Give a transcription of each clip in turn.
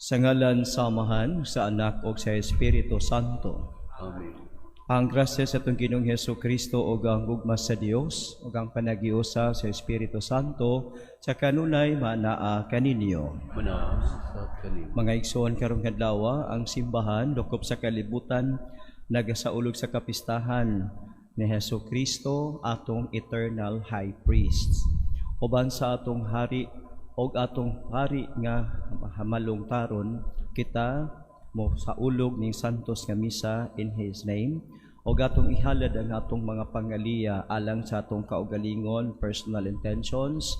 Sa ngalan sa Amahan, sa Anak ug sa Espiritu Santo. Amen. Ang grasya sa atong Ginoong Hesus Kristo ug ang gugma sa Dios ug ang panagiusa sa Espiritu Santo sa kanunay maanaa kaninyo. Manaa sa kanimo. Mga igsoon, karong adlaw ang simbahan lokop sa kalibutan nagasaulog sa kapistahan ni Hesus Kristo, atong eternal High Priest. Uban sa atong hari og atong hari nga hamalungtaron, kita mo saulog ning santos nga misa in His name og atong ihalad ang atong mga pangaliya alang sa atong kaugalingon, personal intentions,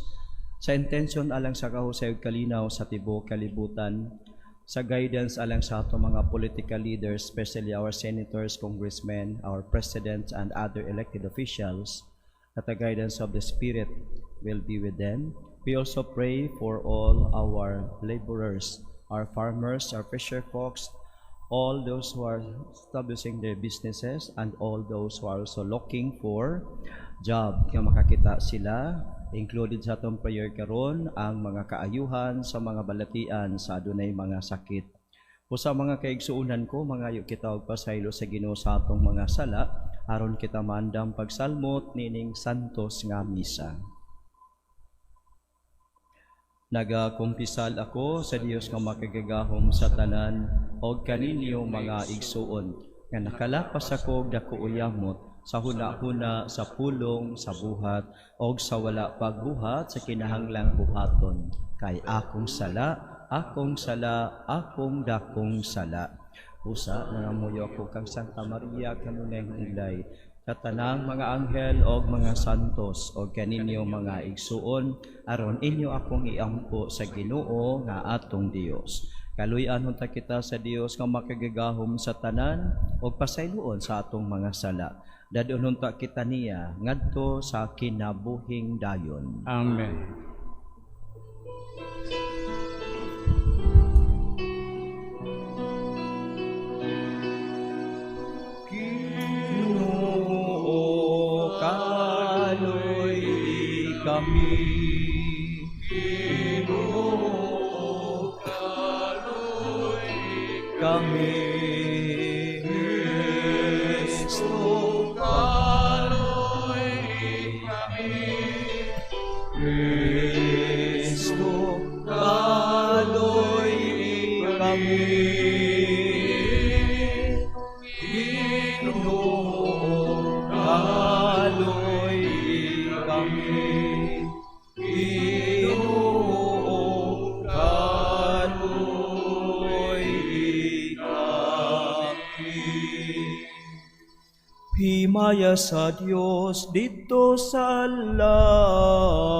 sa intention alang sa kahusay ug kalinaw sa tibuok kalibutan, sa guidance alang sa atong mga political leaders, especially our senators, congressmen, our presidents, and other elected officials, that the guidance of the Spirit will be with them. We also pray for all our laborers, our farmers, our fisher folks, all those who are establishing their businesses, and all those who are also looking for job nga makakita sila. Included sa atong prayer karon ang mga kaayuhan sa mga balatian sa adunay mga sakit. O sa mga kaigsuonan ko, mangayo kita og pasaylo sa Ginoo sa atong mga sala aron kita maandam pagsalmot nining santos nga misa. Nagakumpisal ako sa Dios nga makagagahom sa tanan og kaninyo, mga igsuon, nga nakalapas ako og dako uyamot sa huna-huna, sa pulong, sa buhat og sa wala pagbuhat sa kinahanglang buhaton, kay akong sala, akong sala, akong dakong sala. Busa nangamuyo ako kang Santa Maria, kanunayng ilay, sa tanang mga anghel og mga santos, og kaninyo, mga igsuon, aron inyo akong iampo sa Ginoo nga atong Dios. Kaluy-an unta kita sa Dios nga makagagahom sa tanan og pasayloon sa atong mga sala. Dad-on unta kita niya ngadto sa kinabuhing dayon. Amen. Ginoo, kaluy kami. Ginoo, Kaluy kami. Kristo, kaluy kami. Kristo, kaluy kami. Ginoo, kaluy kami. Ginoo, kaluy kami. Himaya sa Dios didto sa langit.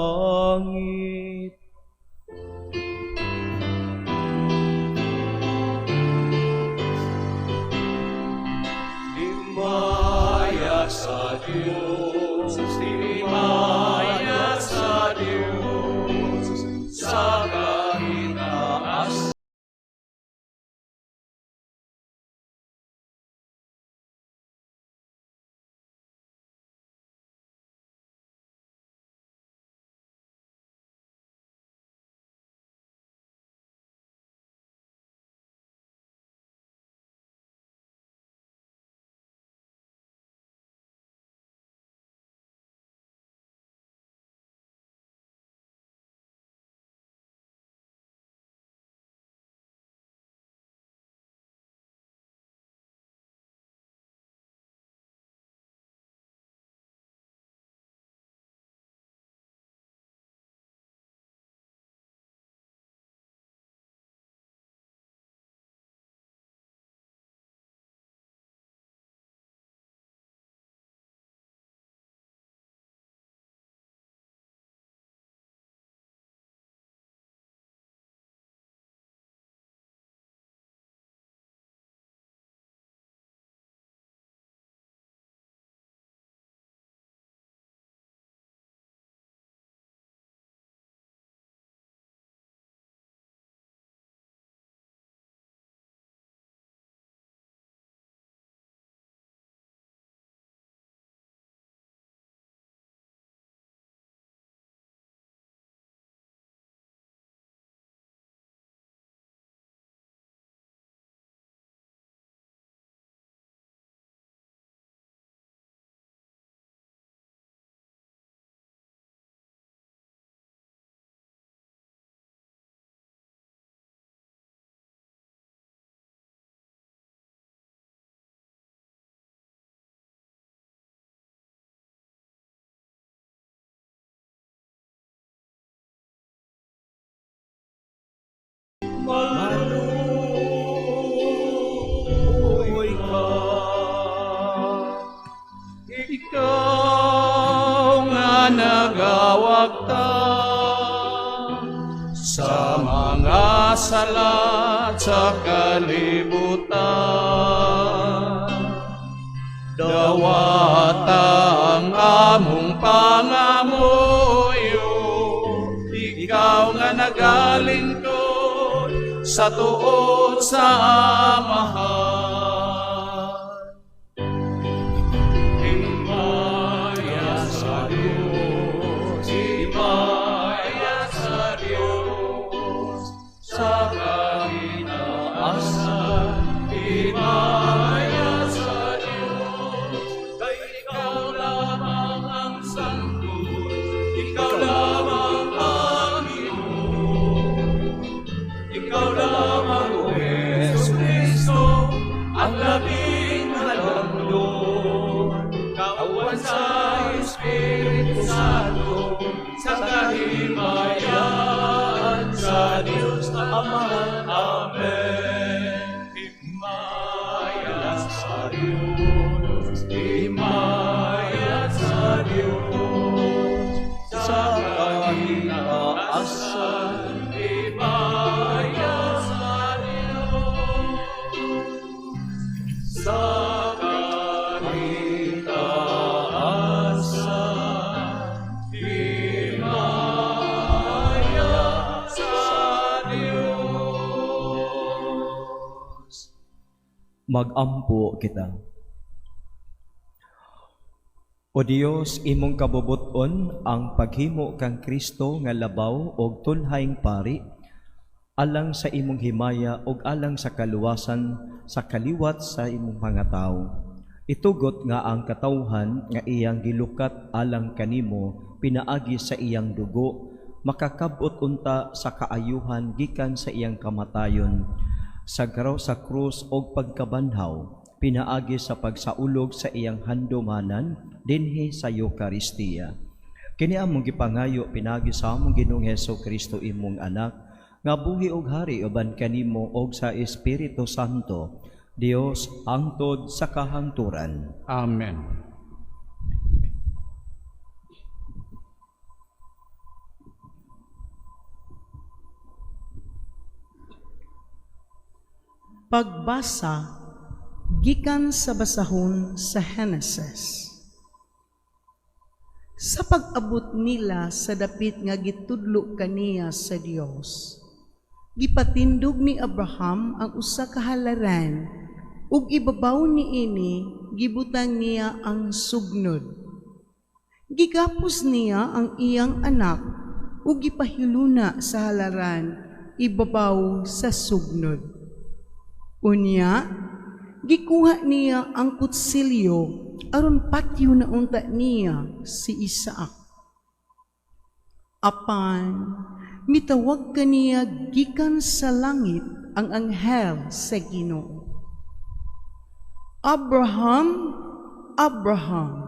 Himaya sa Dios, himaya sa Dios, sa kahitaas. sala sa kalibutan. Dawata ang among pangamuyo, ikaw nga nagalingkod sa tuod sa Amahan. Himaya sa Diyos, himaya sa Diyos, sa kahinaasan, himaya sa Diyos, kay ikaw lamang ang sanggol, ikaw lamang ang Ginoo. Ikaw lamang, O Hesu Kristo, ang labing halangdon. Kauban sa Espiritu Santo, sa kahimayaan sa Diyos Amahan. Amen. Himaya sa Diyos, himaya sa Diyos, sa kahinaasan, himaya sa Diyos, sa kahitaasan, himaya sa Diyos. Magampo kita. O Dios, imong kabubut-on ang paghimo kang Kristo nga labaw og tunhaing pari alang sa imong himaya ug alang sa kaluwasan sa kaliwat sa imong mga tawo. Itugot nga ang katawhan nga iyang gilukat alang kanimo pinaagi sa iyang dugo makakab-ot unta sa kaayuhan gikan sa iyang kamatayon sa graw sa krus og pagkabanhaw pinaagi sa pagsaulog sa iyang handumanan dinhi sa Eukaristiya. Kini among gipangayo pinaagi sa among Ginoong Hesus Kristo, imong anak, nga buhi og hari uban kanimo og sa Espiritu Santo, Dios hangtod sa kahangturan. Amen. Pagbasa gikan sa basahon sa Henesis. Sa pag-abot nila sa dapit nga gitudlo kaniya sa Dios, gipatindog ni Abraham ang usa ka halaran ug ibabaw niini gibutang niya ang sugnod. Gigapos niya ang iyang anak ug gipahiluna sa halaran ibabaw sa sugnod. Unya, gikuha niya ang kutsilyo aron patyo na unta niya si Isaac. Apan, mitawag kaniya gikan sa langit ang anghel sa Ginoo. "Abraham, Abraham!"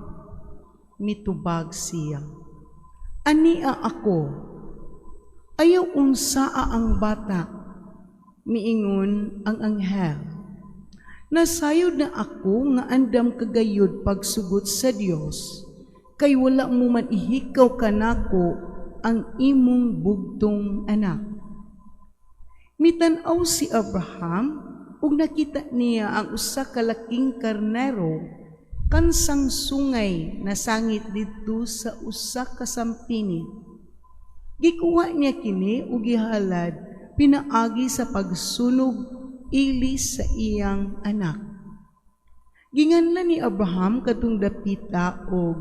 Mitubag siya, "Ania ako." "Ayaw unsaa ang bata," miingon ang anghel. "Nasayod na ako nga andam ka gayud pagsugot sa Dios, kay wala mo man ihikaw kanako ang imong bugtong anak." Mitan-aw si Abraham ug nakita niya ang usa ka laking karnero kansang sungay nasangit didto sa usa ka sampinit. Gikuha niya kini ug gihalad pinaagi sa pagsunog ili sa iyang anak. Ginganlan ni Abraham katong dapita og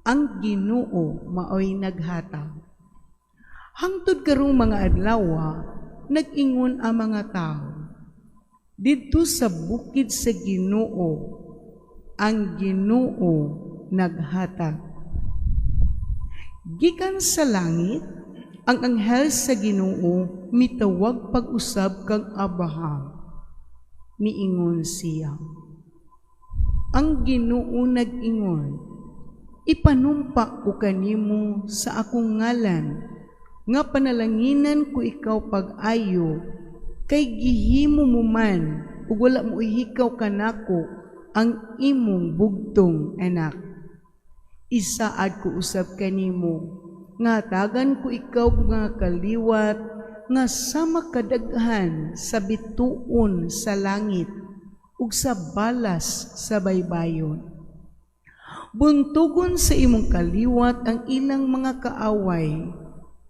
"Ang Ginoo maoy naghatag." Hangtod karong mga adlaw, nag-ingon ang mga tao, "Didto sa bukid sa Ginoo, ang Ginoo naghatag." Gikan sa langit, ang anghel sa Ginoo mitawag pag-usab kang Abraham. Miingon siya. Ang Ginoo nag-ingon, "Ipanumpa ko kanimo sa akong ngalan nga panalanginan ko ikaw pag-ayo kay gihimo mo man ug wala mo ihikaw kanako ang imong bugtong anak. Isaad ko usab kanimo nga hatagan ko ikaw nga kaliwat nga sama kadaghan sa bituon sa langit ug sa balas sa baybayon. Buntugon sa imong kaliwat ang ilang mga kaaway,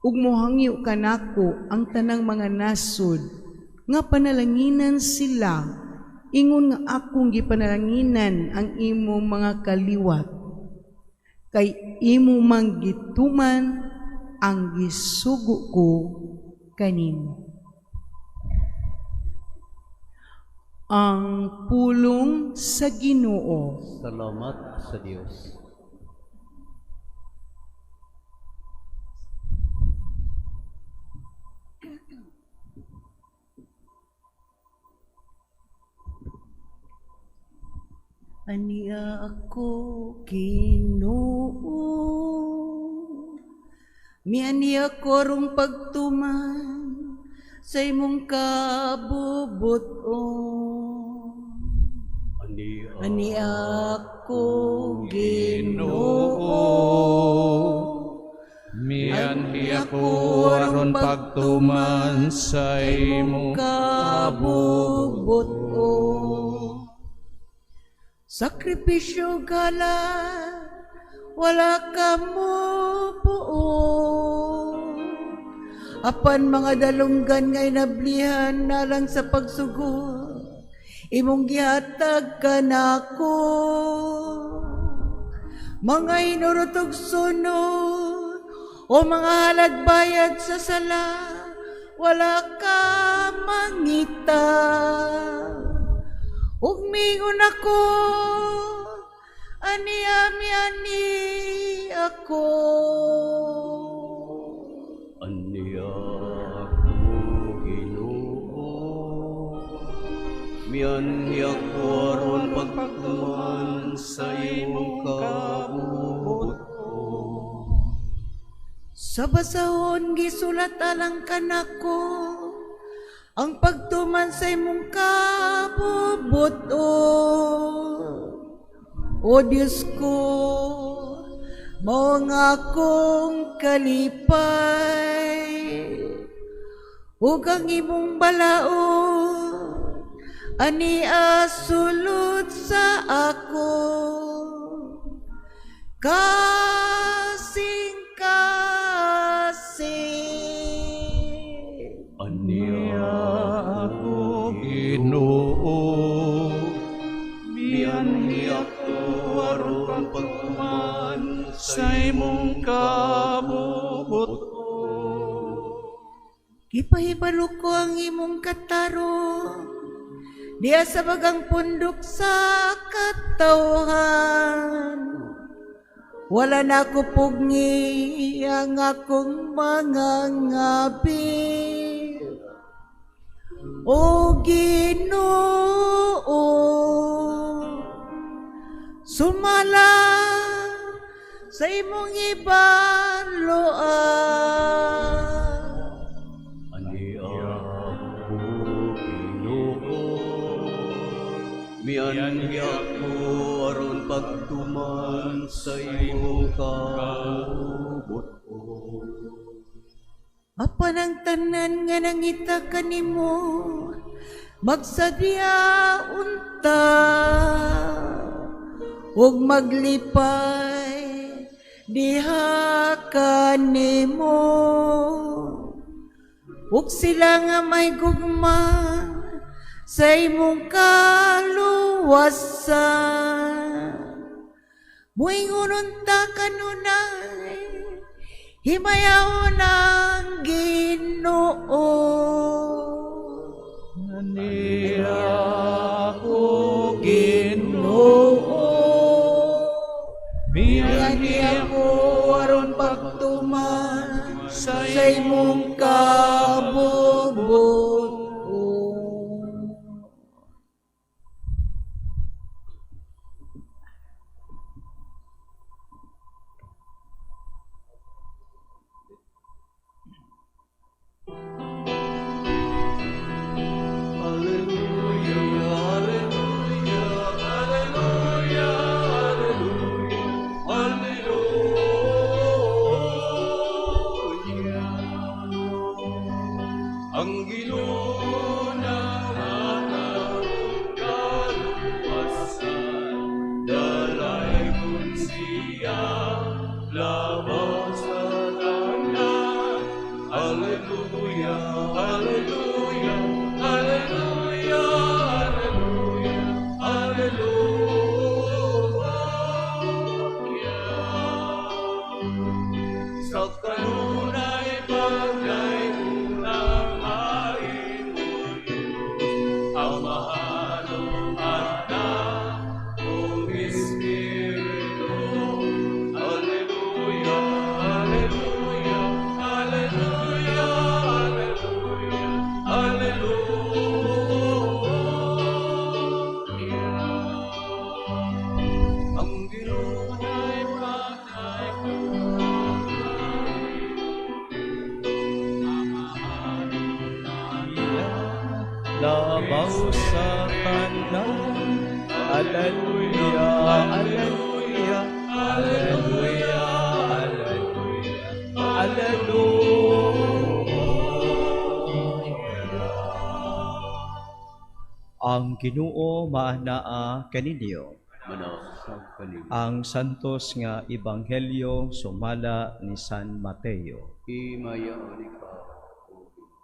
ug mohangyo kanako ang tanang mga nasod nga panalanginan sila, ingon nga akong gipanalanginan ang imong mga kaliwat. Kay imo mang gituman ang gisugo ko kanimo. Ang pulong sa Ginoo. Salamat sa Dios. Ania ako Ginoo, miani ako rong pagtuman sa imong kabubuton. Ani ako Ginoo, mianhi ako aron pagtuman sa imong kabubuton. Sakripisyo gala, wala ka mo buo. Apan mga dalunggan nga inablihan na lang sa pagsugo, imong gihatag kanako. Mga hinurot og sunod o mga halad bayad sa sala, wala ka mangita. Ug mingon ako, ani ami ani ako. Ani ako Ginoo, mianhi ako aron pagtuman sa imong kabubuton. Sa basahon gisulat alang kanako ang pagtuman sa imong kabubuton. O Diyos ko, mao ang akong kalipay, ug ang imong balaod ani asulod sa ako. Kasing kasing Ani ako Ginoo, mianhi ako aron pagtuman sa imong kabubuton. Gipahibalo ko ang imong katarong diha sa bagang pundok sa katawhan. Wala na ko pugni ang akong mga ngabi. O Ginoo, sumala sa imong ibaloan. Ani ako Ginoo, mianhi ako aron pagtuman sa imong kabubuton. Apan ang tanan nga nangita kanimo magsadya unta ug maglipay diha kanimo, ug sila nga may gugma sa imong kaluwasan. Muingon unta kanunay, himayaon ang Ginoo. Ani ako Ginoo, Mianhi ako aron pagtuman sa imong kabubuton. Alleluia. Labaw sa tanan. Alleluia, Alleluia, Alleluia, Alleluia, Alleluia. Ang Ginoo maanaa kaninyo. Manausab kaninyo. Ang santos nga ebanghelyo sumala ni San Mateo. Himayaon ikaw, O Ginoo.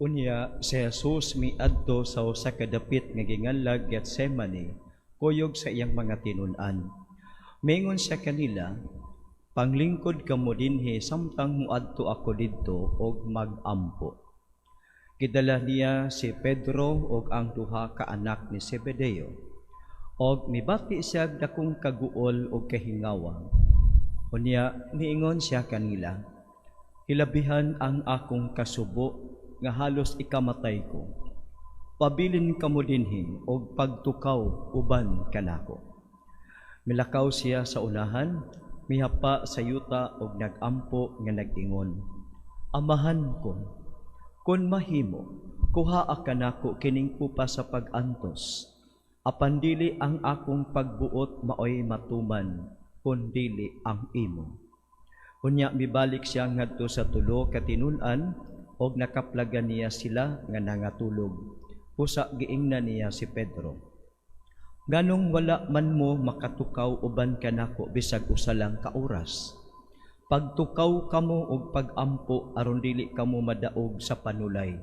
Unya si Jesus miadto sa usa ka dapit nga ginganlag Getsemane, kuyog sa iyang mga tinun-an. Mingon siya kanila, "Panglingkod kamo dinhi samtang moadto ako didto og mag-ampo." Gidala niya si Pedro ug ang duha ka anak ni Zebedeo. Og mibati siya dakong kaguol ug kahingawa. Unya niingon siya kanila, "Hilabihan ang akong kasubo nga halos ikamatay ko. Pabilin kamo dinhi og pagtukaw uban kanako." Milakaw siya sa unahan, mihapa sa yuta og nag-ampo nga nag-ingon, "Amahan ko, kun mahimo, kuhaa kanako kining kupa sa pag-antos. Apan dili ang akong pagbuot maoy matuman, kun dili ang imo." Unya mibalik siya ngadto sa tulo ka tinun-an og nakaplagan niya sila nga nangatulog. Usa giingnan niya si Pedro, "Nganong wala man mo makatukaw uban kanako bisag usa lang ka oras? Pagtukaw kamo og pagampo aron dili kamo madaog sa panulay.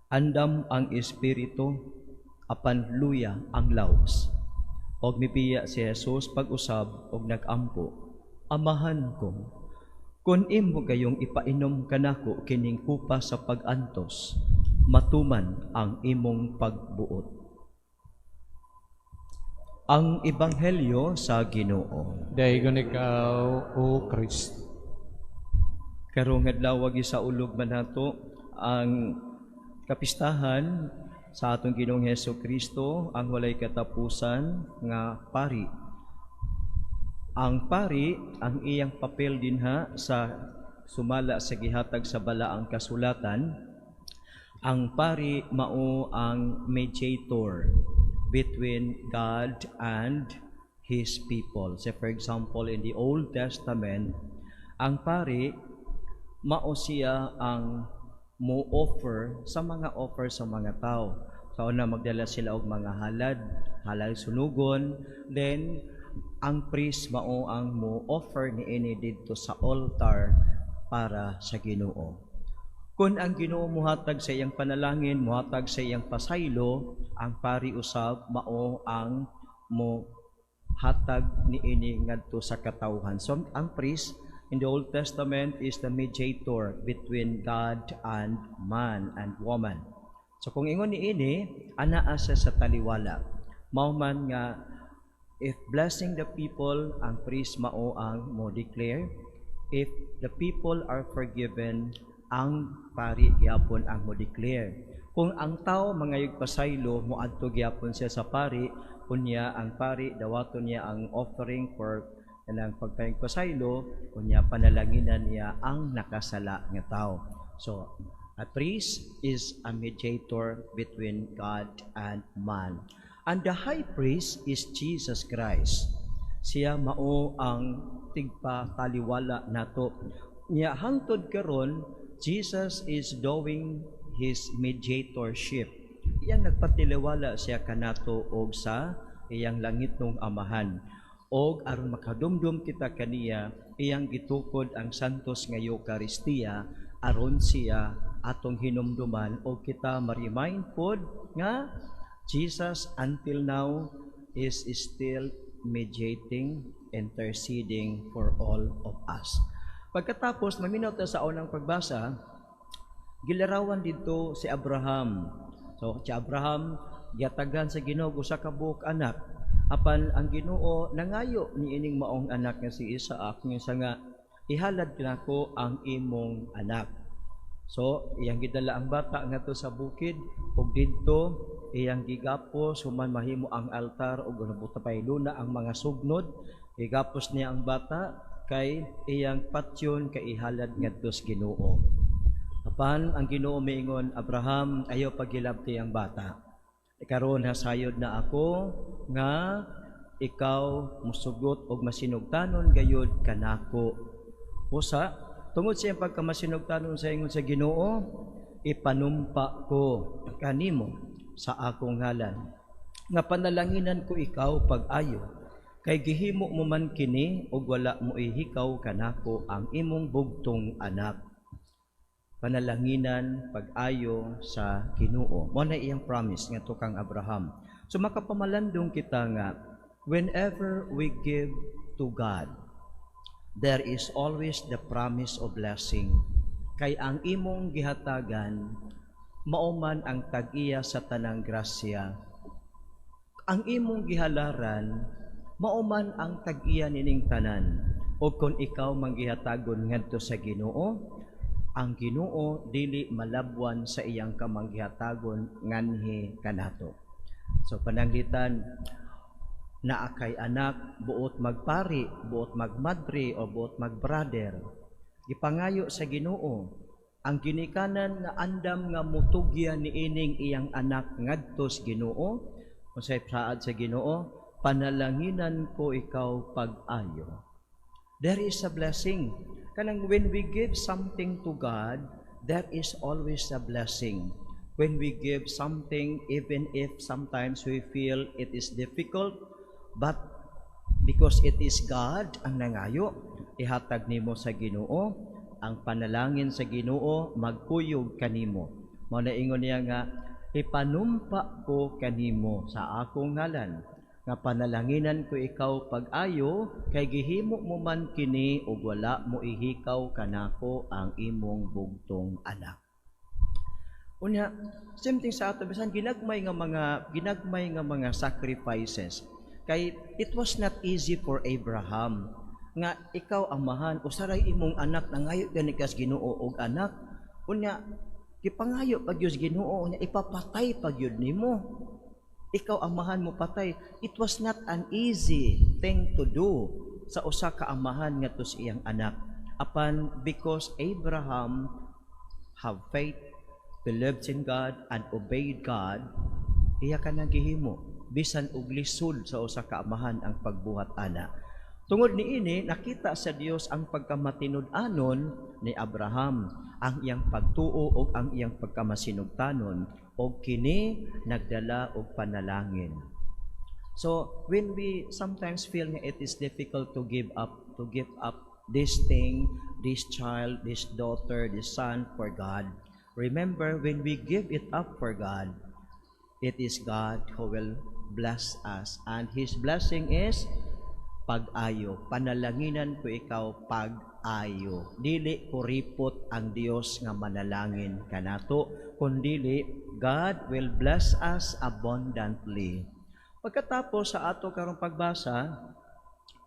Andam ang espiritu, apan luya ang lawas." Og mibiya si Jesus pag-usab og nagampo, "Amahan ko, kun imo gayong ipainom kanako kining kupa sa pag-antos, matuman ang imong pagbuot." Ang Ebanghelyo sa Ginoo. Daygon ikaw, O Kristo. Karong adlaw gisaulog man nato ang kapistahan sa atong Ginoong Hesus Kristo, ang walay katapusan nga pari. Ang pari, ang iyang papel dinha sa sumala sa gihatag sa balaang kasulatan, ang pari mao ang mediator between God and His people. So for example, in the Old Testament, ang pari mao siya ang mo-offer sa mga offer sa mga tao. Sa una magdala sila og mga halad, halal sunugon, then ang priest mao ang mo-offer niini didto sa altar para sa Ginoo. Kung ang Ginoo muhatag sa iyang panalangin, muhatag sa iyang pasaylo, ang pari usab mao ang mo hatag niini ngadto sa katawhan. So ang priest in the Old Testament is the mediator between God and man and woman. So kung ingon niini, anaa siya sa taliwala. Mao man nga if blessing the people, ang priest mao ang mo declare. If the people are forgiven, ang pari gyapon ang mo declare. Kung ang tao mangayog pasaylo, moadto gyapon siya sa pari, unya ang pari dawaton niya ang offering for kanang pagpayag pasaylo, unya panalanginan niya ang nakasala nga tao. So, a priest is a mediator between God and man. And the high priest is Jesus Christ. Siya mao ang tigpataliwala nato. Nya hangtod karon, Jesus is doing his mediatorship. Iyang nagpatiliwala siya kanato og sa iyang langitnong amahan. Og aron makadumdum kita kaniya, iyang gitukod ang santos nga Eukaristiya aron siya atong hinumduman og kita ma-remind pod nga Jesus until now is still mediating, interceding for all of us. Pagkatapos, maminaw ta sa unang pagbasa, gilarawan dito si Abraham. So, si Abraham, giyatagan sa Ginoo usa ka buok anak. Apan ang Ginoo nangayo niining maong anak nga si Isaac nga sa nga ihalad nako ang imong anak. So, iyang gidala ang bata ngadto sa bukid ug didto iyang gigapos human mahimo ang altar ug nabuta pa luna ang mga sugnod. Gigapos niya ang bata kay iyang patyon kay ihalad ngadto sa Ginoo. Apan ang Ginoo miingon, "Abraham, ayaw paghilabti ang bata. Karon hasayod na ako nga ikaw musugot og masinugtanon gayud kanako." Usa, tungod sa iyang pagkamasinugtanon sa ingon sa Ginoo, "Ipanumpa ko kanimo sa akong ngalan nga panalanginan ko ikaw pag-ayo kay gihimo mo man kini ug wala mo ihikaw kanako ang imong bugtong anak." Panalanginan pag-ayo sa Ginoo. Mao na iyang promise ngadto kang Abraham. So makapamalandong kita nga whenever we give to God, there is always the promise of blessing. Kay ang imong gihatagan, mao man ang tag-iya sa tanang grasya. Ang imong gihalaran, mao man ang tag-iya nining tanan. O kung ikaw manggihatagon ngadto sa Ginoo, ang Ginoo dili malabwan sa iyang kamanggihatagon nganhi kanato. So pananglitan naa kay anak, buot magpari, buot magmadre o buot magbrother. Gipangayo sa Ginoo ang ginikanan nga andam nga mutugyan niining iyang anak ngadto sa Ginoo. Unsay saad sa Ginoo? "Panalanginan ko ikaw pag-ayo." There is a blessing. Kanang when we give something to God, there is always a blessing. When we give something, even if sometimes we feel it is difficult, but because it is God ang nangayo, ihatag nimo sa Ginoo, ang panalangin sa Ginoo magkuyog kanimo. Mao na ingon niya nga, "Ipanumpa ko kanimo sa akong ngalan nga panalanginan ko ikaw pag-ayo kay gihimo mo man kini ug wala mo ihikaw kanako ang imong bugtong anak." Unya, same thing sa ato, bisan ginagmay nga mga sacrifices. Kay it was not easy for Abraham nga ikaw amahan, usaray imong anak, nangayo gani kas Ginoo og anak. Unya gipangayo pag gyud Ginoo, unya ipapatay pag gyud nimo. Ikaw amahan mo patay. It was not an easy thing to do sa usa ka amahan ngadto sa iyang anak. Apan because Abraham have faith, believed in God and obeyed God, iya ka nang gihimo bisan og lisod sa usa ka amahan ang pagbuhat ana. Tungod niini, nakita sa Dios ang pagkamatinud-anon ni Abraham, ang iyang pagtuo ug ang iyang pagkamasinugtanon, og kini nagdala og panalangin. So when we sometimes feel nga it is difficult to give up this thing, this child, this daughter, this son for God, remember, when we give it up for God, it is God who will bless us. And His blessing is pag-ayo. "Panalanginan ko ikaw pag-ayo." Dili kuripot ang Dios nga manalangin kanato, kundili God will bless us abundantly. Pagkatapos sa ato karong pagbasa,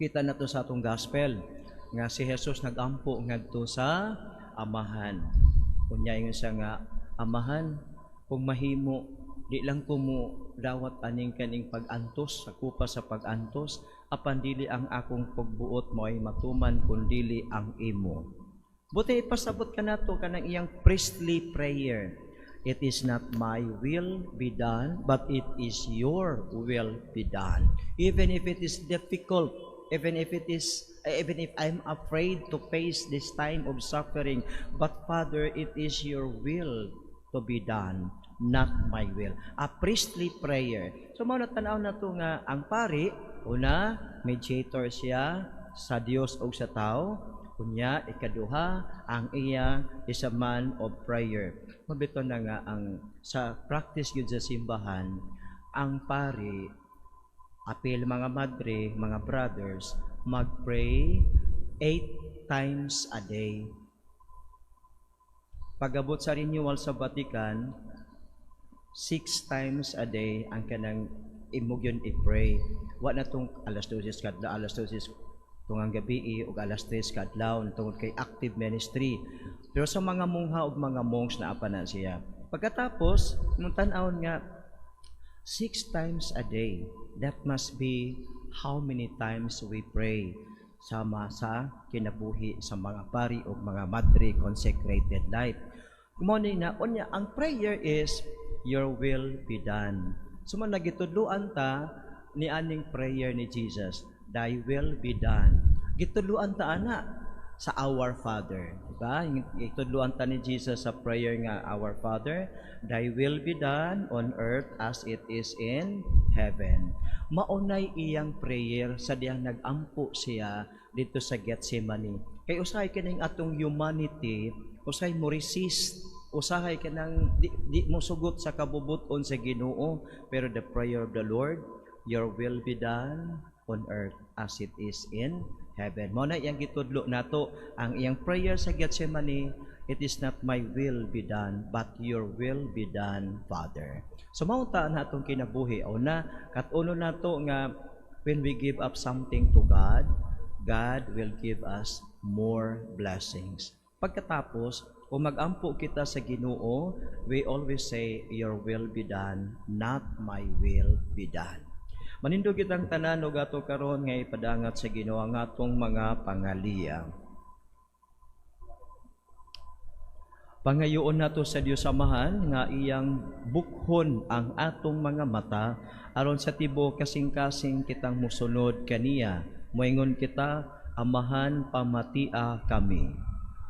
kita na to sa atong gospel nga si Jesus nagampo ngadto sa Amahan. Unya ingon siya nga, "Amahan, kung mahimo, di lang ko mo dawat aning kaning pag-antos, sa kupa sa pag-antos, apan dili ang akong pagbuot mo ay matuman kundili ang imo." Buti ipasabot kanato kanang iyang priestly prayer. "It is not my will be done, but it is your will be done." Even if it is difficult, even if I'm afraid to face this time of suffering, but Father, it is your will to be done, not my will. A priestly prayer. So mao na tan-aw na to nga ang pari, una, mediator siya sa Dios ug sa tao. Unya, ikaduha, ang iya is a man of prayer. Mabito na nga ang sa practice gyud sa simbahan, ang pari, apil mga madre, mga brothers, mag-pray eight times a day. Pag-abot sa renewal sa Vatican, six times a day ang kanang imo gyud i-pray. Wa na tong alas 12 kadla, alas 12 Tungang gabi ug alas 3 kaadlaw tungod kay active ministry. Pero sa mga mongha ug mga monks, naa pa na siya. Pagkatapos, nung tan-awon nga six times a day, that must be how many times we pray sama sa kinabuhi sa mga pari o mga madre consecrated life. Mao na unya ang prayer is "Your will be done." So man nagitudluan ta ni aning prayer ni Jesus, "Thy will be done." Gitudluan ta ana sa Our Father, di ba? Gitudluan ta ni Jesus sa prayer nga Our Father, "Thy will be done on earth as it is in heaven." Maunay iyang prayer sa diyang nagampo siya dito sa Gethsemane. Kay usahay kining atong humanity, usahay mo resist, usahay kanang di mo sugot sa kabubuton sa Ginoo, pero the prayer of the Lord, "Your will be done on earth as it is in heaven." Mao na iyang gitudlo nato ang iyang prayer sa Gethsemane, "It is not my will be done, but your will be done, Father." So mao ta na atong kinabuhi. O na kat-uno nato nga when we give up something to God, God will give us more blessings. Pagkatapos, kung magampo kita sa Ginoo, we always say, "Your will be done, not my will be done." Manindog kitang tanan ug ato karon nga ipadangat sa Ginoo ang atong mga pangaliya. Pangayoon nato sa Dios Amahan nga iyang bukhon ang atong mga mata aron sa tibuok kasing-kasing kitang musunod kaniya. Moingon kita, Amahan, pamatia kami.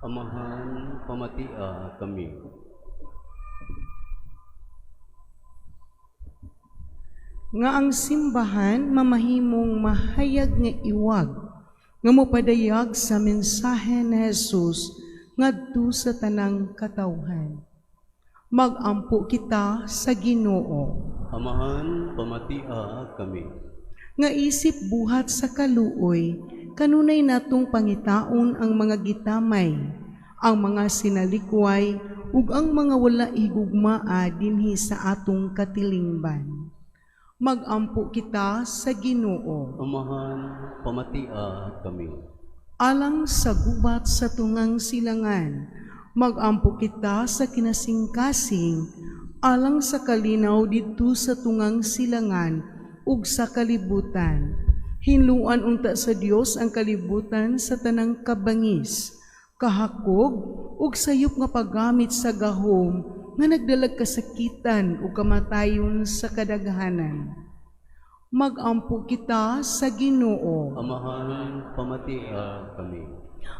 Amahan, pamatia kami. Nga ang simbahan mamahimong mahayag nga iwag nga mopadayag sa mensahe ni Jesus ngadto sa tanang katawhan. Magampo kita sa Ginoo. Amahan, pamatia kami. Nga isip buhat sa kaluoy, kanunay natong pangitaon ang mga gitamay, ang mga sinalikway ug ang mga wala higugmaa dinhi sa atong katilingban. Magampo kita sa Ginoo. Amahan, pamatia kami. Alang sa gubat sa tungang silangan, magampo kita sa kinasingkasing alang sa kalinaw didto sa tungang silangan ug sa kalibutan. Hinluan unta sa Dios ang kalibutan sa tanang kabangis, kahakog ug sayop nga paggamit sa gahom nga nagdalag kasakitan ug kamatayon sa kadaghanan. Magampo kita sa Ginoo. Amahan, pamatia kami.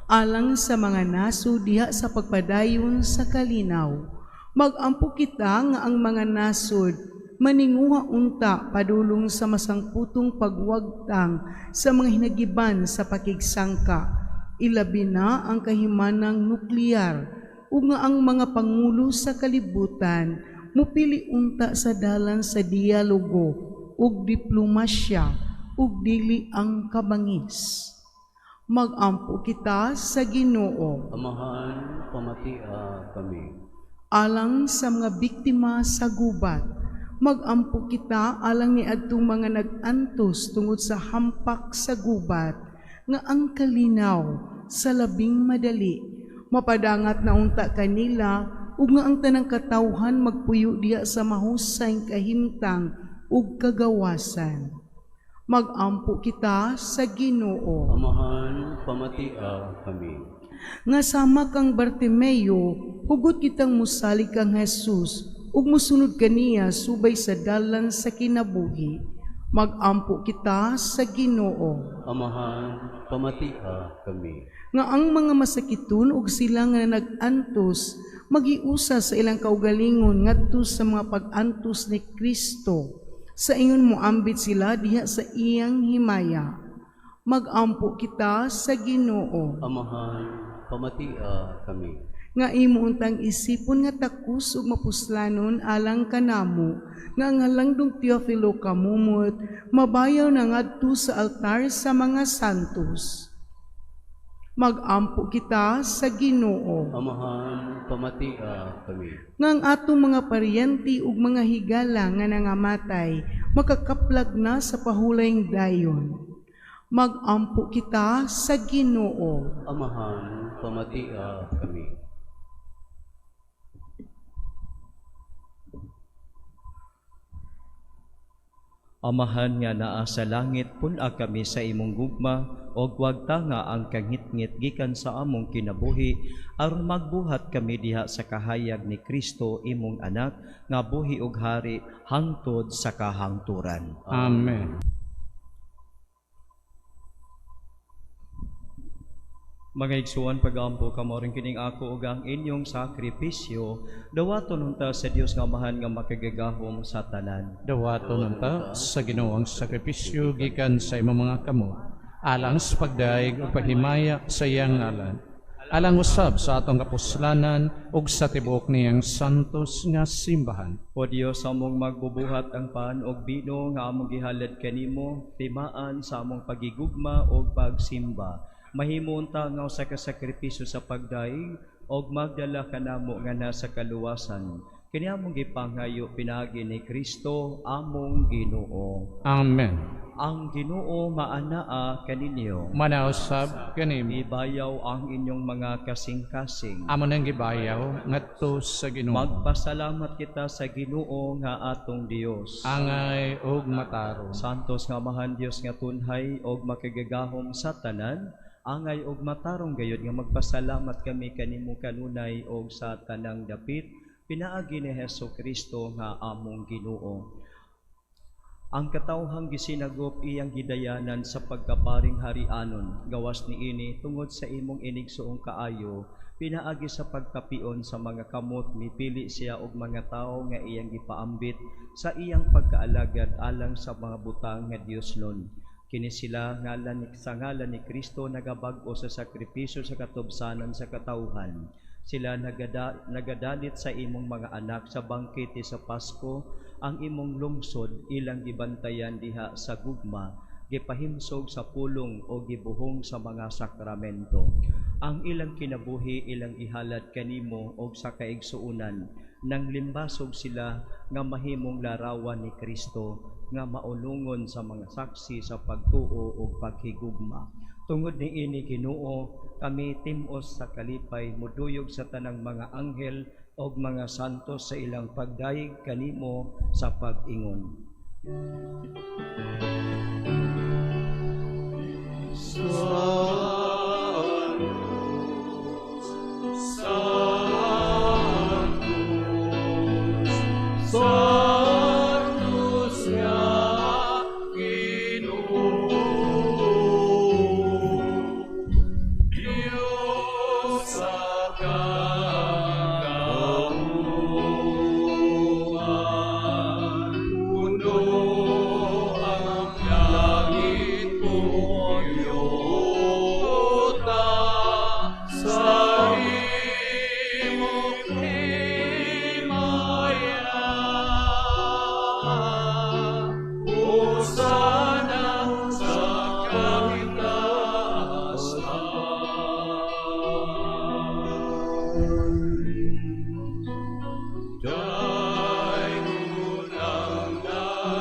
Alang sa mga naso diha sa pagpadayon sa kalinaw, magampo kita nga ang mga nasod maninguha unta padulong sa masangputong pagwagtang sa mga hinagiban sa pakigsangka, ilabi na ang kahimanang nuklear, ug nga ang mga pangulo sa kalibutan mupili unta sa dalan sa dialogo ug diplomasya ug dili ang kabangis. Magampo kita sa Ginoo. Amahan, pamatia kami. Alang sa mga biktima sa gubat, magampo kita alang ni adtong mga nag-antos tungod sa hampak sa gubat, nga ang kalinaw sa labing madali mapadangat na unta kanila ug nga ang tanang katawhan magpuyo diha sa mahusay kahimtang ug kagawasan. Magampo kita sa Ginoo. Amahan, pamatia kami. Nga sama kang Bartimeo, hugot kitang musalig kang Jesus ug musunod kaniya subay sa dalan sa kinabuhi. Magampo kita sa Ginoo. Amahan, pamatia kami. Nga ang mga masakiton ug sila nga nag-antos magiusa sa ilang kaugalingon ngadto sa mga pag-antos ni Kristo, sa ingon moambit sila diha sa iyang himaya. Magampo kita sa Ginoo. Amahan, pamatia kami. Nga imo untang isipon nga takos ug mapuslanon alang kanamo, nga ang halangdong Teofilo Camomot mabayaw na ngadto sa altar sa mga santos. Magampo kita sa Ginoo. Amahan, pamatia kami. Nga ang atong mga paryente ug mga higala nga nangamatay makakaplag na sa pahulayng dayon. Magampo kita sa Ginoo. Amahan, pamatia kami. Amahan nga naa sa langit, pun-a kami sa imong gugma og wag tanga ang kangitngit gikan sa among kinabuhi aron magbuhat kami diha sa kahayag ni Kristo imong anak nga buhi og hari hangtod sa kahangturan. Amen. Mga igsuan, pag-ampo kamo rin kining ako ug ang inyong sakripisyo, dawaton unta sa Dios nga Amahan nga makagagahom sa tanan. Dawaton unta sa Ginoo ang sakripisyo gikan sa imong mga kamot, alang sa pagdayeg ug paghimaya sa iyang ngalan, alang usab sa atong kapuslanan ug sa tibuok niyang santos nga simbahan. O Dios, among magbubuhat ang pan og bino nga among gihalad kanimo, timaan sa among pagigugma og pagsimba. Mahimo unta nga usa ka sakripisyo sa pagdaig og magdala kanamo nga nasa kaluwasan. Kini among gipangayo pinaagi ni Kristo among Ginoo. Amen. Ang Ginoo maanaa kaninyo. Manausab kanimo. Ibayaw ang inyong mga kasing-kasing. Amo nang gibayaw ngadto sa Ginoo. Magpasalamat kita sa Ginoo nga atong Dios. Angay ug matarong. Santos nga Amahan Dios nga tunhay og makagagahom sa tanan, angay og matarong gayud nga magpasalamat kami kanimo kanunay og sa tanang dapit pinaagi ni Hesus Kristo nga among Ginoo. Ang katawhang gisinagop iyang gidayanan sa pagkaparing harianon, gawas niini tungod sa imong inigsuong kaayo, pinaagi sa pagkapion sa mga kamot, mipili siya og mga tawo nga iyang gipaambit sa iyang pagkaalagad alang sa mga butang nga Dios nun. Kini sila sa ngalan ni Kristo nagabag-o sa sakripisyo sa katubsanan sa katawhan. Sila nagadalit sa imong mga anak sa bangkete sa Pasko, ang imong lungsod ilang gibantayan diha sa gugma, gipahimsog sa pulong o gibuhong sa mga sakramento. Ang ilang kinabuhi ilang gihalad kanimo og sa kaigsuonan, nang limbasog sila nga mahimong larawan ni Kristo nga maulungon sa mga saksi sa pagtuo ug paghigugma. Tungod niini Ginoo, kami tim-os sa kalipay muduyog sa tanang mga anghel og mga santos sa ilang pagdayeg kanimo sa pag-ingon. Sanctus, Sanctus, Sanctus nga Ginoo, Dios sa kagahuman, puno ang langit ug yuta sa imong himaya. Hosana sa kahitasan. Daygon ang nagaanhi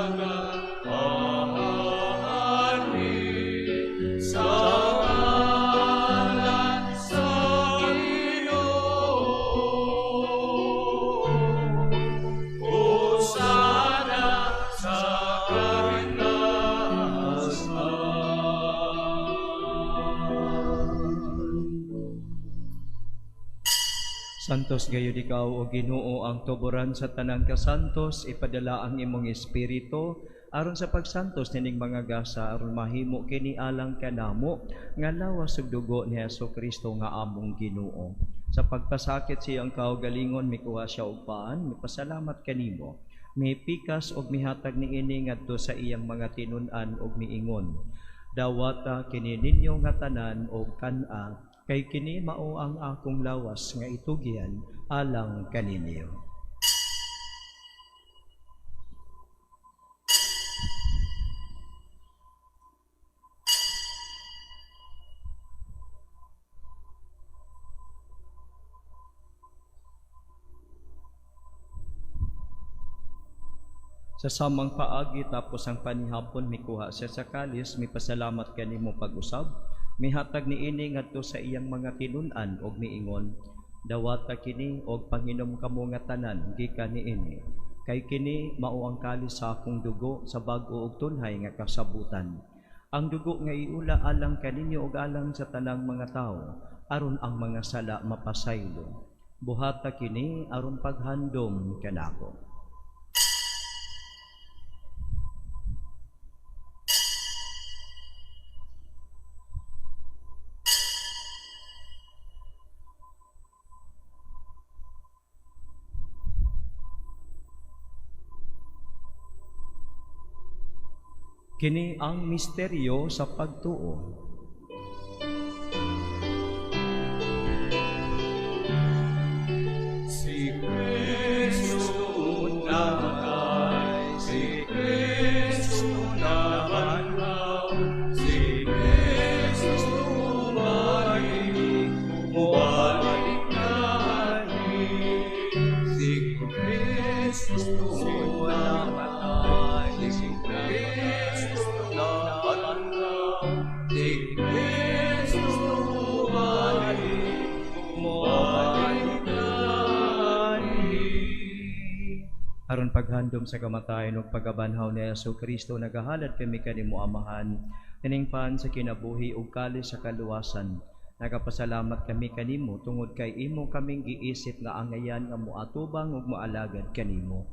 sa ngalan sa Ginoo. Hosana sa kahitasan. Santos gayud ikaw o Ginoo ang tuboran sa tanang kasantos, ipadala ang imong espiritu aron sa pagsantos nining mga gasa aron mahimo kini alang kanamo nga lawas ug dugo ni Hesus Kristo nga among Ginoo. Sa pagpasakit siyang kaugalingon mikuha siya og paan, mipasalamat kanimo, mipikas og mihatag niini ngadto sa iyang mga tinun-an og miingon: Dawata kini ninyo nga tanan og kan-a, kay kini mao ang akong lawas nga itugyan alang kaninyo. Sa samang paagi tapos ang panihapon, mikuha siya sa kalis, mipasalamat kanimo pag-usab, mihatag niini ngadto sa iyang mga tinun-an og miingon, dawata kini og panginom kamo nga tanan gikan niini, kay kini mao ang kalis sa akong dugo sa bag-o ug tunhay nga kasabutan. Ang dugo nga iula alang kaninyo ug alang sa tanang mga tawo, aron ang mga sala mapasaylo. Buhata kini aron paghandom kanako. Kini ang misteryo sa pagtuo. Si Kristo namatay, si Kristo nabanhaw, si Kristo bumalik, bumalik na Si Kristo namatay, si Kristo nabanhaw, si Kristo bumalik, bumalik na. Aron paghandom sa kamatayon ug pagkabanhaw ni Hesus Kristo, nagahalad kami kanimo Amahan, kining pan sa kinabuhi ug kalis sa kaluwasan. Nagapasalamat kami kanimo tungod kay imo kaming giisip nga angayan nga moatubang ug moalagad kanimo.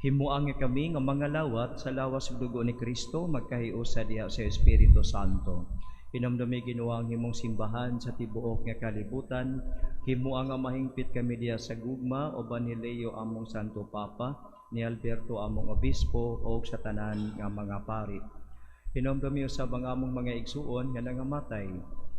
Himoa nga kami nga mga lawat sa lawas ug dugo ni Kristo magkahiusa diha sa Espiritu Santo. Hinumdumi Ginoo ang imong simbahan sa tibuok nga kalibutan. Himoa nga mahingpit kami diha sa gugma uban ni Leo among Santo Papa, ni Alberto among Obispo ug sa tanan nga mga pari. Hinumdumi usab ang among mga igsuon nga nangamatay.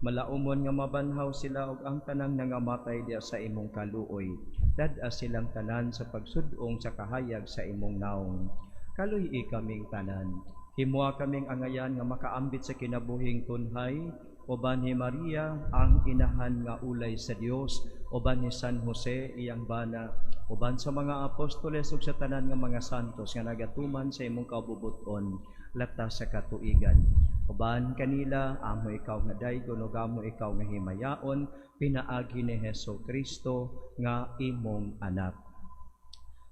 Malaumon nga mabanhaw sila ug ang tanang nangamatay diha sa imong kaluoy. Dad-a silang tanan sa pagsud-ong sa kahayag sa imong naong. Kaluy-i kaming tanan. Himoa kaming angayan nga makaambit sa kinabuhing tunhay, uban ni Maria ang inahan nga ulay sa Dios, uban ni San Jose iyang bana, uban sa mga apostoles ug sa tanan nga mga santos nga nagatuman sa imong kabubuton latas sa katuigan. Uban kanila amo ikaw nga daygon ug amo ikaw nga himayaon, pinaagi ni Hesus Kristo nga imong anak.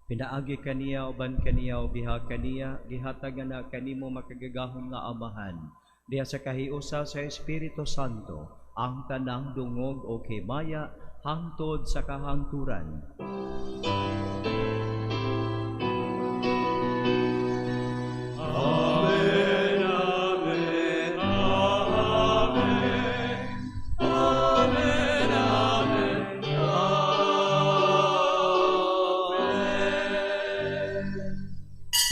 Pinaagi kaniya uban kaniya ug diha kaniya gihatag na kanimo makagagahom nga Amahan diha sa kahiusa sa Espiritu Santo ang tanang dungog o himaya hangtod sa kahangturan. Amen, amen, amen, amen, amen, amen.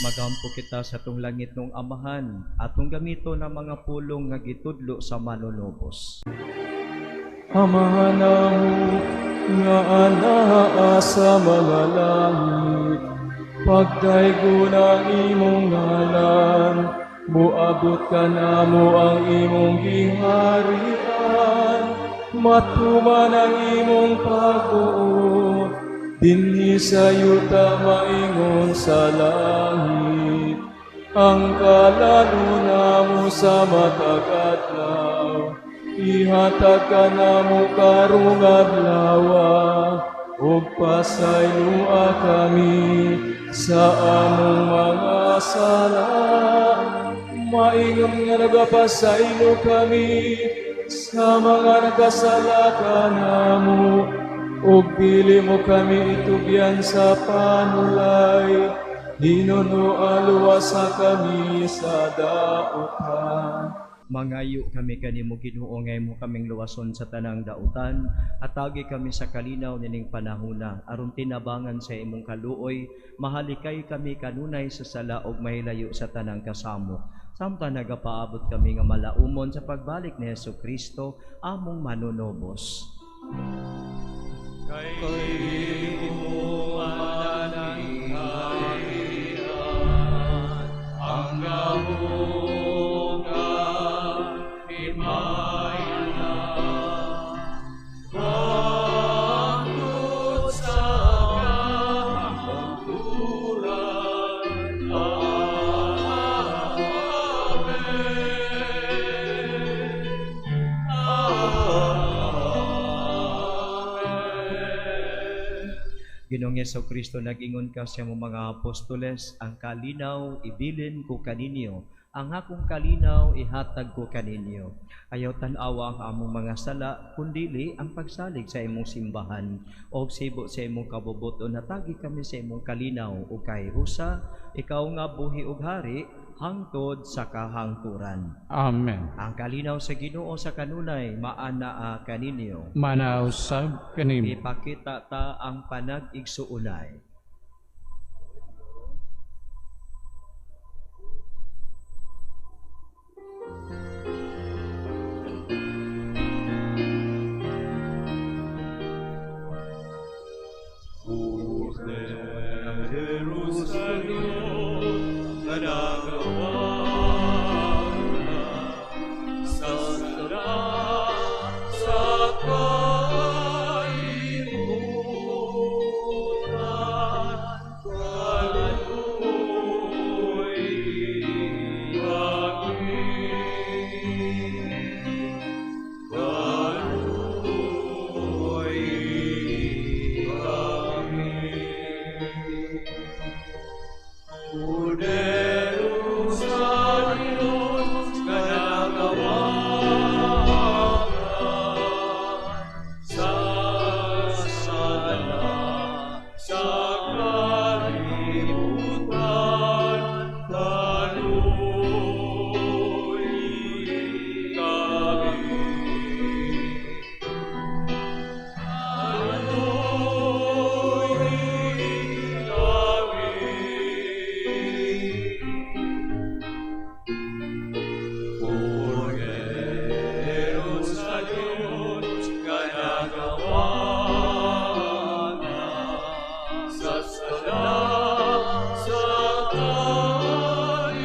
Magampo kita sa atong langit nung Amahan, atong gamito ng mga pulong nga gitudlo sa manunubos. Amahan namo nga anaa sa mga langit, pagdaygon ang imong ngalan, moabot kanamo ang imong giharian, matuman ang imong pagbuot, dinhi sa yuta maingon sa langit. Ang kalan-on namo sa matag adlaw, ihatag kanamo karong adlaw, ug pasayloa kami sa among mga sala, maingon nga nagapasaylo kami sa mga nagkasala kanamo, ug dili mo kami itugyan sa panulay, hinunoa luwasa kami sa dautan. Mangayo kami kanimo Ginoo nga imo kaming luwason sa tanang dautan, atagi kami sa kalinaw nining panahona aron tinabangan sa imong kaluoy, mahalikay kami kanunay sa sala ug mahilayo sa tanang kasamo. Samtang nagapaabot kami nga malaumon sa pagbalik ni Hesus Kristo among manunubos. Kay imo man ang kaharian, ang gahom himaya, hangtod sa kahangturan. Amen. Ginoong Hesus Kristo, nag-ingon ka sa imong mga apostoles, "Ang kalinaw ibilin ko kaninyo, ang akong kalinaw ihatag ko kaninyo. Ayaw tan-awa ang among mga sala, kundili ang pagsalig sa imong simbahan. Og sibo sa imong kabubuton, hatagi kami sa imong kalinaw ug kahiusa, ikaw nga buhi ug hari hangtod sa kahangturan." Amen. Ang kalinaw sa Ginoo sa kanunay maanaa kaninyo. Manaa usab kanimo. Ipakita ta ang panag-igsuonay. Jerusalem, nga nagawag sa sala sa kalibutan, kaluoy kami. Kaluoy kami. Kordero sa Diyos, nga nagawag sa sala sa kalibutan, kaluoy kami. Kaluoy kami. Kordero sa Diyos, nga nagawag sa sala sa kalibutan,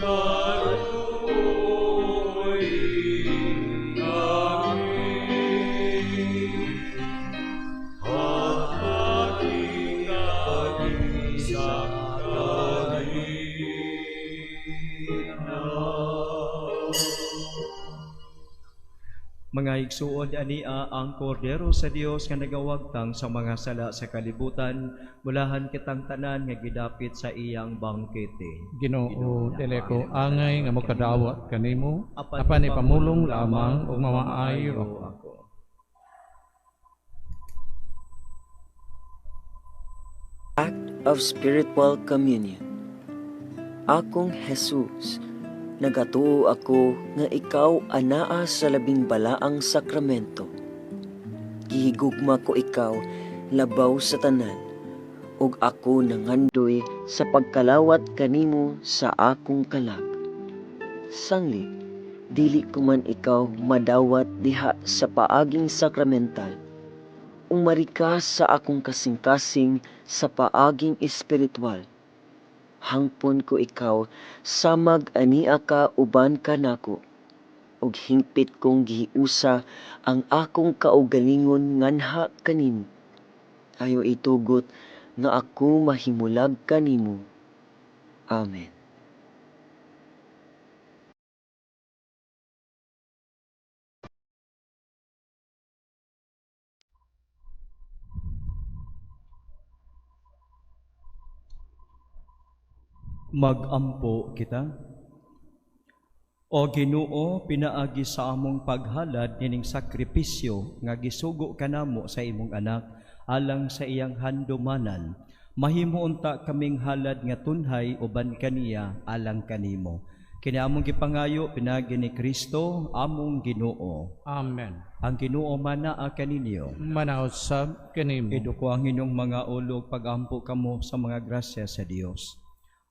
kaluoy kami. Hatagi kami sa kalinaw. Mga igsuon, ania ang Kordero sa Dios nga nagawagtang sa mga sala sa kalibutan, bulahan kitang tanan nga gidapit sa iyang bangkete. Ginoo, dili ko angay nga mokadawat kanimo, apan ipamulong lamang ug mamaayo ako. Ako. Act of Spiritual Communion. Akong Jesus, nagatuo ako nga ikaw anaa sa labing balaang sakramento. Gihigugma ko ikaw labaw sa tanan, ug ako nangandoy sa pagkalawat kanimo sa akong kalag. Sangli, dili ko man ikaw madawat diha sa paaging sakramental. Umari ka sa akong kasing-kasing sa paaging espiritual. Hangpon ko ikaw samag ania ka uban kanako, ug hingpit kong gihiusa ang akong kaugalingon nganha kanimo. Ayaw itugot nga ako mahimulag kanimo. Amen. Magampo kita. O Ginoo, pinaagi sa among paghalad nining sakripisyo nga gisugo kanamo sa imong anak alang sa iyang handumanan, mahimo unta kaming halad nga tunhay uban kaniya alang kanimo. Kini among gipangayo pinaagi ni Kristo among Ginoo. Amen. Ang Ginoo manaa kaninyo. Manaa usab kanimo. Iduko ang inyong mga ulo, pagampo kamo sa mga grasya sa Dios.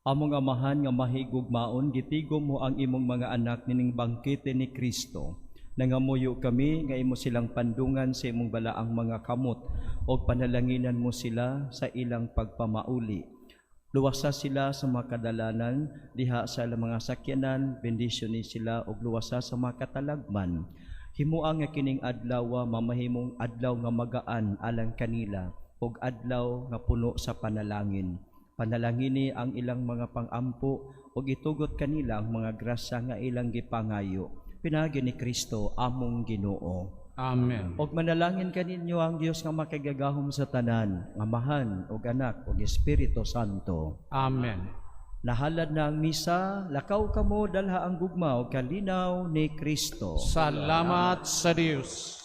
Among Amahan nga mahigugmaon, gitigo mo ang imong mga anak nining bangkete ni Kristo. Nangamuyo kami nga imo silang pandungan sa imong balaang mga kamot og panalanginan mo sila sa ilang pagpamauli. Luwasa sila sa mga kadalanan diha sa ilang mga sakyanan, bendisyon ni sila og luwasa sa mga katalagman. Himua nga kining adlaw mamahimong adlaw nga magaan alang kanila ug adlaw nga puno sa panalangin. Panalangini ang ilang mga pangampo ug itugot kanila ang mga grasya nga ilang gipangayo. Pinaagi ni Kristo among Ginoo. Amen. Og manalangin kaninyo ang Dios nga makagagahom sa tanan, Amahan ug Anak ug Espiritu Santo. Amen. Nahalad na ang misa, lakaw kamo dalha ang gugma ug kalinaw ni Kristo. Salamat sa Dios.